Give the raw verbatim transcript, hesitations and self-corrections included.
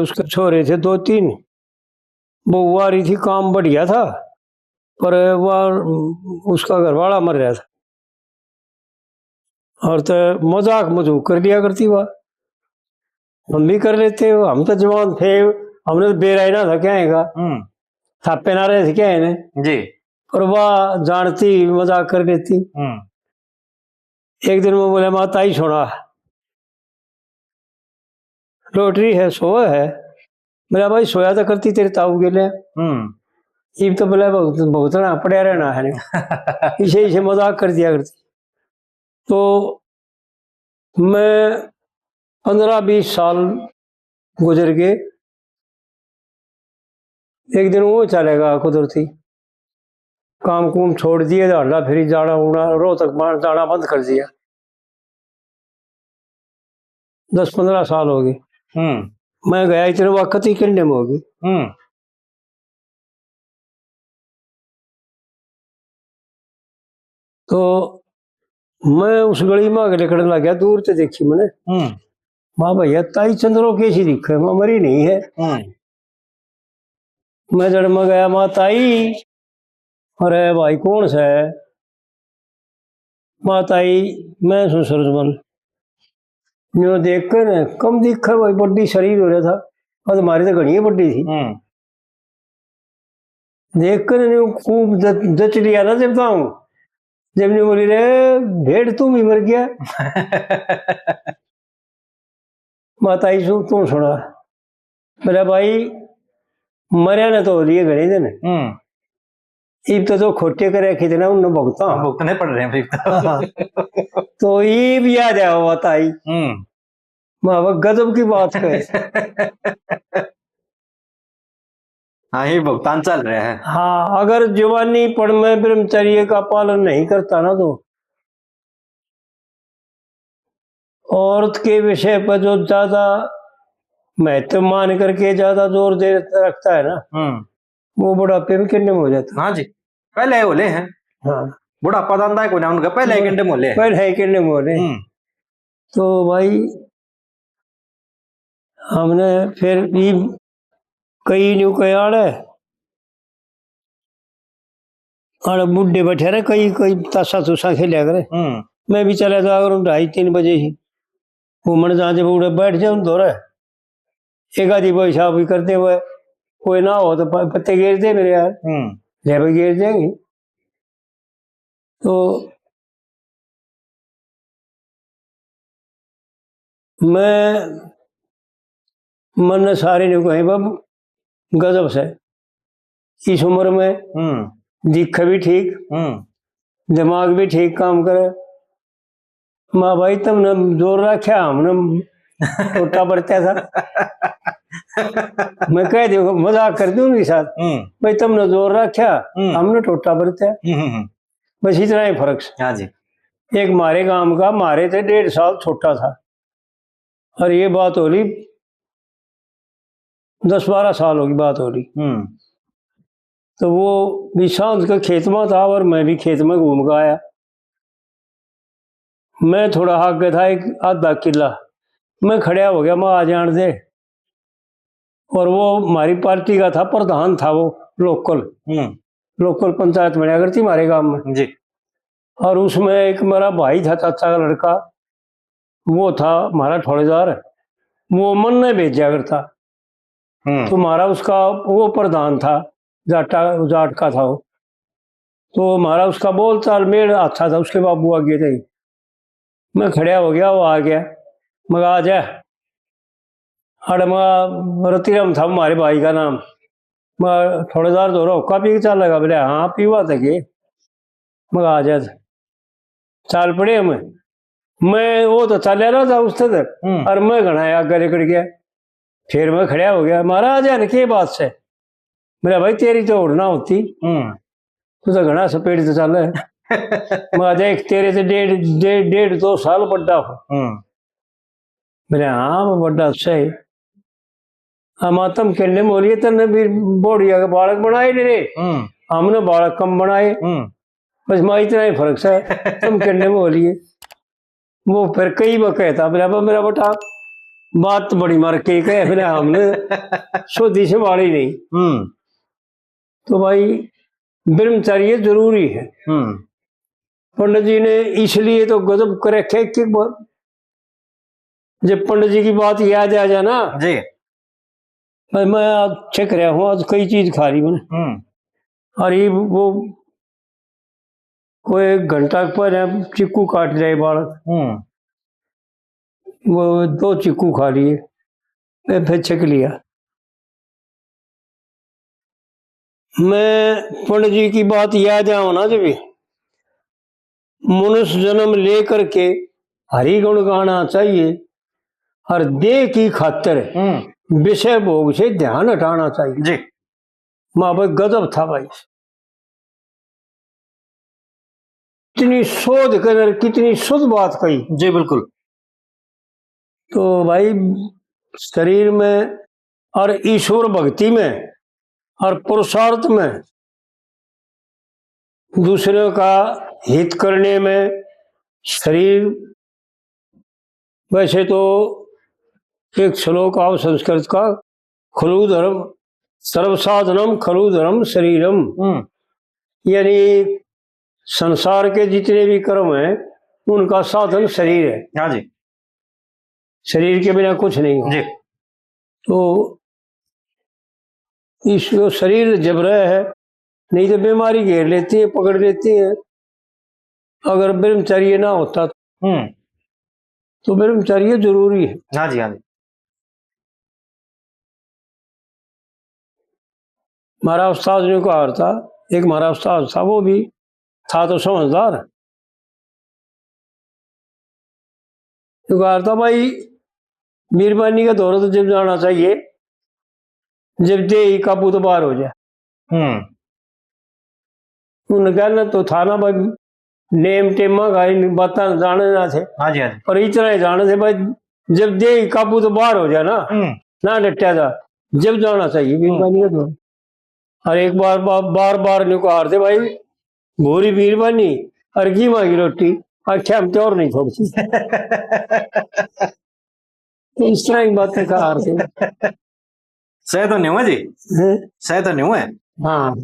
उसके छोरे थे दो तीन, बहू आ रही थी, काम बढ़िया था, पर वह, उसका घर वाला मर रहा था। और तो मजाक मजूक कर लिया करती वह, हम भी कर लेते हो, हम तो जवान थे, हमने तो बेरा ही ना था क्या है का, हम्म। थापे ना रहे थे क्या है ने। जी। पर वह जानती, मजाक कर लेती। हम्म। एक दिन वो बोले, "माँ ताई छोड़ा, लॉटरी है, सोए है।" मेरा भाई सोया तो करती तेरे ताऊ के लिए। हम्म। इब तो बोला भुगत-, भुगतना पड़ा रहना है। इसे, इसे मजाक कर दिया करती। तो मैं पन्द्रह बीस साल गुजर गए। एक दिन वो चलेगा कुदरती, काम कुम छोड़ दिए, हल्ला फिरी जाना उना, रोहतक बाहर जाना बंद कर दिया। दस पन्द्रह साल हो गए। हम्म। मैं गया इतने वक्त ही कंडे में हो गए। हम्म। तो मैं उस गली में आगे निकलने लग गया, दूर से देखी मैंने। हम्म। माँ भैया, ताई चंद्रो कैसी दिखे, माँ मरी नहीं है। हम्म। मैं जड़ में गया, "माँ ताई।" "अरे भाई, कौन सा है?" "माँ ताई, मैं सूं सूरजमल।" न्यू देख कर, कम दिखे भाई, बड्डी शरीर हो रहा था, पर हमारी तो घणी बड्डी थी। हम्म। देख कर न्यू खूब द-, दच लिया ना जब ताऊ, जब न्यू बोली, "रे भेड़, तू भी मर गया।" माँ ताई सु-, तू सुना। मेरा भाई, मरया ने तो हो लिए घणे दिन। हम्म। इब तो जो खोटे करे खिदना, उन्हें भुगता। भुगतने पड़ रहे हैं फिर तो। हाँ। तो इब याद आया माँ ताई। हम्म। माँ, वो गजब की बात है। हाँ, ये भुगतान चल रहा है। हाँ, अगर जवानी पड़ में ब्रह्मचर्य का पालन नहीं करता ना, तो औरत के विषय पर जो ज्यादा महत्व मान करके ज्यादा जोर दे रखता है ना, हम्म। वो बुढ़ापे में किन्ने में हो जाता है। हाँ जी, पहले ही होले हैं। हाँ। बुढ़ापा तो आंदा है कोई ना उनका, पहले ही किन्ने में होले हैं। पहले ही किन्ने में होले। हम्म। तो भाई, हमने फिर भी कई न्यू कई आड़े, आड़े बुढ़े बैठे रहे, कई, कई तासा तूसा खेलिया करे। हम्म। मैं भी चला जाया करूँ ढाई तीन बजे ही घूमण, जहाँ जब उड़े बैठ जाऊँ धोरे, एक आधी भाई साहब भी करते हुए, कोई ना हो तो प-, पत्ते गेर दे मेरे यार। हम्म। ले भाई, गेर देंगे। तो मैं, मन्ने सारे ने कहे, "बाबू, गजब से इस उम्र में हम्म। दिखे भी ठीक, हम्म। दिमाग भी ठीक काम करे।" माँ भाई, तुमने जोर रखा, हमने टोटा बरत्या था। मैं कह दे, मजाक कर दूं उनके साथ, हम्म। "भाई, तुमने जोर रखा, हम्म। हमने टोटा बरत्या।" हम्म, हम्म, हम्म। बस इतना ही फर्क से। हाँ जी। एक म्हारे गांव का, म्हारे ते डेढ़ साल छोटा था, और ये बात हो रही दस बारह साल होगी, बात हो रही। हम्म। तो वो भी सांझ के खेत में था और मैं भी खेत में घूम के आया। मैं थोड़ा आगे था, एक आधा किला, मैं खड़ा हो गया, मैं आ जान दे। और वो हमारी पार्टी का था, प्रधान था वो, लोकल, हम्म। लोकल पंचायत बनया करती हमारे गांव में। जी। और उसमें एक मेरा भाई था, चाचा का लड़का, वो था हमारा ठौड़ेदार, वो मन्ने भेजा करता। हम्म। तो हमारा उसका वो प्रधान था, जाटा, जाट का था वो। तो हमारा उसका बोल चाल मेल अच्छा था, उसके बाबू आगे थे। मैं खड़ा हो गया, वो आ गया। मैं कहा, "आ जा।" अरे मैं, रतिराम था हमारे भाई का नाम। मैं, "ठौड़ेदार धोरा हुक्का पी के चालेगा?" बोले, "हाँ, पीवा तो के।" मैं कहा, "आ जा।" चाल पड़े हम। मैं, वो तो चाल्या रहा था उससे तक, हम्म। और मैं घणा आगे निकल गया। फिर मैं खड़ा हो गया, "महाराज, यार, के बात से?" मेरा भाई, "तेरी तो होड़ ना होती, हम्म। तू तो घणा स्पीड से चाले।" मैं कहा, "देख, तेरे से डेढ़, डेढ़, डेढ़ दो साल बड़ा हो।" हम्म। मेरे, "हाँ, मैं बड़ा अच्छा है।" "हम तुम किन्ने मोलिए, तन्ने भी बोढ़िया के बालक बनाए ले रे, हम्म। हमने बालक कम बनाए।" हम्म। बस मैं इतना ही फर्क से, तुम किन्ने मोलिए।" वो फिर कई बार कहता, "मेरा बा-, मेरा बेटा, बात बड़ी मार के कहे, फिर हमने सोधी से वाली नहीं। हम्म। तो भाई, ब्रह्मचर्य जरूरी है। हम्म। पंडित जी ने इसलिए तो गजब कर रखे कि ब-, जब पंडित जी की बात याद आ जाए ना, जी। भाई, मैं आज चेक रहा हूँ, आज कई चीज खा रही मैंने। हम्म। और ये वो कोई एक घंटा के पहले चीकू काट रहे बालक, हम्म। वो दो चीकू खा लिए, फिर, फिर छक लिया। मैं पंडित जी की बात याद आओ ना, जब मनुष्य जन्म लेकर के हरि गुण गाना चाहिए और देह की खातिर हम्म। विषय भोग से ध्यान हटाना चाहिए। जी। वहां पर गजब था भाई, कितनी शोध कर, कितनी शुद्ध बात कही। जी, बिल्कुल। तो भाई, शरीर में और ईश्वर भक्ति में और पुरुषार्थ में, दूसरों का हित करने में शरीर, वैसे तो एक श्लोक आओ संस्कृत का, "खलु धर्म, सर्व साधनम खलु धर्म शरीरम।" हम्म। यानी संसार के जितने भी कर्म हैं, उनका साधन शरीर है। हाँ जी। शरीर के बिना कुछ नहीं हो। जी। तो इस, जो शरीर जबरा है, नहीं तो बीमारी घेर लेती है, पकड़ लेती है। अगर ब्रह्मचर्य ना होता तो, हम्म। तो ब्रह्मचर्य जरूरी है। हाँ जी, हाँ जी। हमारा उस्ताद ने कहा था, एक हमारा उस्ताद था, वो भी था तो समझदार। तो कहा था, भाई, मेहरबानी का दौर तो जब जाना चाहिए, जब देह ही काबू तो बाहर हो जाए। हम्म। उन्होंने कहना तो था ना भाई, नेम टेमा का इन बातां जाने ना थे। हाँ जी, हाँ जी। पर इतना ही जाने थे भाई, जब देह काबू तो बाहर हो जाए ना, हम्म। ना डटा जा, जब जाना चाहिए, हम्म। बीरबानी का दौर। और एक बार बा-, बार बार न्यू कहा थे भाई, भूरी बीरबानी और कीमा की रोटी, आख्या हम तो और नहीं छोड़ती। तो इस तरह की बातें कहा थे। सही तो नहीं हुआ जी? हैं? सही तो नहीं हुआ है? हाँ।